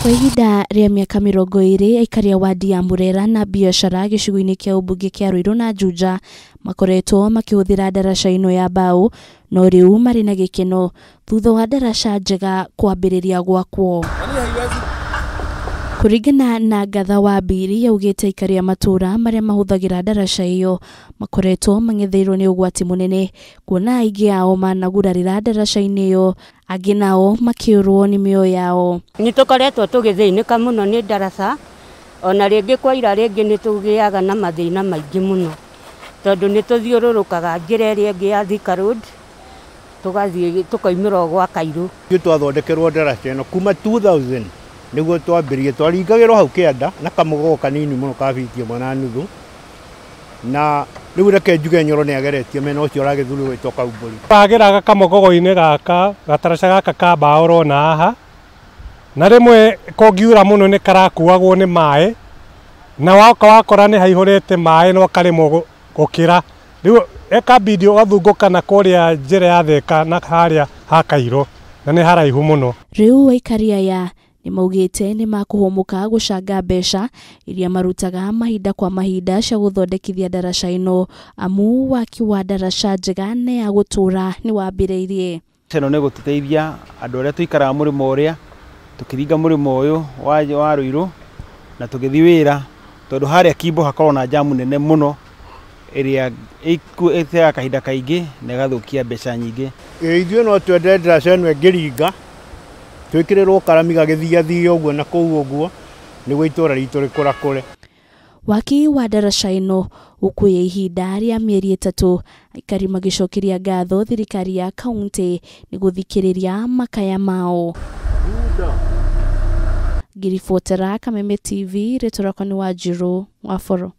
Kwa ihinda rĩa mĩaka 20 aikari a wadi ya Murera na biacara gĩcigo-inĩ kĩa ũmbunge kĩa Ruiru na Juja makoretwo makĩhũthĩra ndaraca ĩno ya mbaũ, no rĩu marĩ na gĩkeno thutha wa ndaraca njega kwambĩrĩria gwakwo. Kũringana na Ngatha wa Mbiri yaugĩte aikari a matũra marĩa mahũthagĩra ndaraca ĩyo makoretwo mang'etheirwo nĩ ũgwati mũnene, kuona aingĩ ao managurarĩra ndaraca-inĩ ĩyo, angĩ nao makĩũrwo nĩ mĩoyo yao. Nĩ tũkoretwo tũgĩthĩnĩka mũno nĩ ndaraca, ona rĩngĩ kwaira rĩngĩ nĩ tũgĩaga na mathĩna maingĩ mũno, tondũ nĩ tũthiũrũrũkaga njĩra ĩrĩa ĩngĩ ya Thika Road, tũgathiĩ tũkoimĩra gwa Kairũ. Ithuĩ twathondekerwo ndaraca ĩno kuma 2000 nĩguo twambĩrĩrie, twaringagĩrwo hau kĩanda na kamũgogo kanini mũno ka biti 1.5, na rĩu reke njuge Nyoro nĩ ageretie mena ũcio ũragĩthurio gwĩtwo Kaumbũri. Wagĩraga kamũgogo-inĩ gaka gataraca gaka ka mbaũ ũrona haha, na rĩmwe kũngiura mũno nĩ karakuagwo nĩ maĩ, na woka wakora nĩ haihũrĩte maĩ no karĩmwo gũkĩra. Rĩu ĩkabidi ũgathungũka na kũrĩa njĩra ya Thika na harĩa ha Kairũ, na nĩ haraihu mũno. Rĩu aikari aya nĩ maugĩte nĩ makũhũmũka gũcanga mbeca iria marutaga mahinda kwa mahinda cia gũthondekithia ndaraca ĩno, amu waki wa ndaraca njega na ya gũtũra nĩ wambĩrĩirie. Ĩno nĩ gũtũteithia andũ arĩa tũikaraga mũrĩmo ũrĩa, tũkĩringa mũrĩmo ũyũ wa Ruiru na tũgĩthiĩ wĩra, tondũ harĩa Kimbo hakoragwo na jamu nene mũno ĩrĩa ĩteaga kahinda kaingĩ na ĩgathũkia mbeca nyingĩ. Ithuĩ no twende ndaraca ĩno ĩngĩringa twĩkĩrĩrwo karami gagĩthiathia ũguo na kũu ũguo nĩguo itũra ritũ rĩkũrakũre. Waki wa ndaraca ĩno ũkuoya ihinda rĩa mĩeri 3, aikari magĩcokeria ngatho thirikari ya kaunti nĩ gũthikĩrĩria makaya mao. Ngiribotera Kameme TV, rĩtwa rĩakwa nĩ Wanjirũ wa Boro.